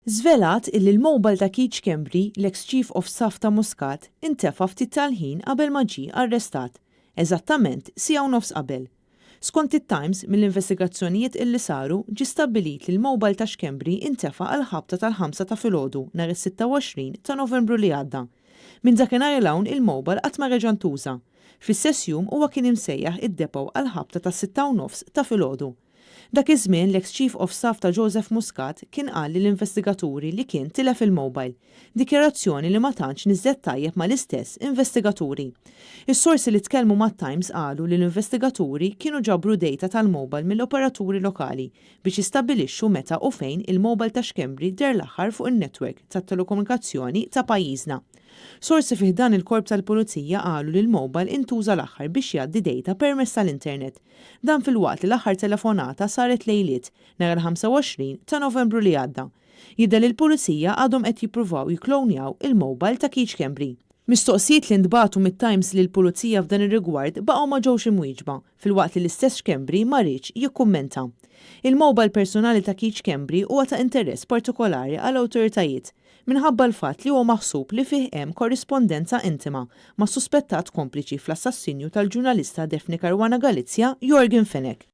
Żvelat illi l-mobile ta' Keith Schembri, l-eks Chief of Staff ta' Muscat, intefa' ftit tal-ħin qabel ma ġie arrestat, eżattament siegħa u nofs qabel. Skont it-Times, mill-investigazzjonijiet illi saru, ġie stabbilit li l-mobile ta' Schembri intefa' għall-ħabta tal-ħamsa ta' filgħodu nhar is-26 ta' Novembru li għadda. Minn dakinhar 'il hawn il-mobile qatt ma reġa' ntuża. Fl-istess jum huwa kien imsejjaħ id-depot għall-ħabta tas-sitta u nofs ta' filgħodu. Dak iż-żmien l-eks Chief of Staff ta' Joseph Muscat kien qal lill-investigaturi li kien tilef il-mobile, dikjarazzjoni li ma tantx niżlet tajjeb mal-istess investigaturi. Is-sorsi li tkellmu mat-Times qalu li l-investigaturi kienu ġabru data tal-mobile mill-operaturi lokali biex jistabbilixxu meta u fejn il-mobile ta' Schembri deher l-aħħar fuq in-network tat-telekomunikazzjoni ta' pajjiżna. Sorsi fi ħdan il-Korp tal-Pulizija qalu li l-mobile intuża l-aħħar biex jgħaddi data permezz tal-internet. Dan filwaqt li l-aħħar telefonata saret lejliet nhar il-25 ta' Novembru li għadda. Jidher li l-Pulizija għadhom qed jippruvaw jikklonjaw il-mobile ta' Keith Schembri. Mistoqsijiet li ntbagħtu mit-Times lill-Pulizija f'dan ir-rigward baqgħu ma ġewx imwieġba, filwaqt li l-istess Schembri ma riedx jikkummenta. Il-mobile personali ta' Keith Schembri huwa ta' interess partikolari għall-awtoritajiet, minħabba l-fatt li huwa maħsub li fih hemm korrispondenza intima mas-suspettat kompliċi fl-assassinju tal-ġurnalista Daphne Caruana Galizia, Yorgen Fenech.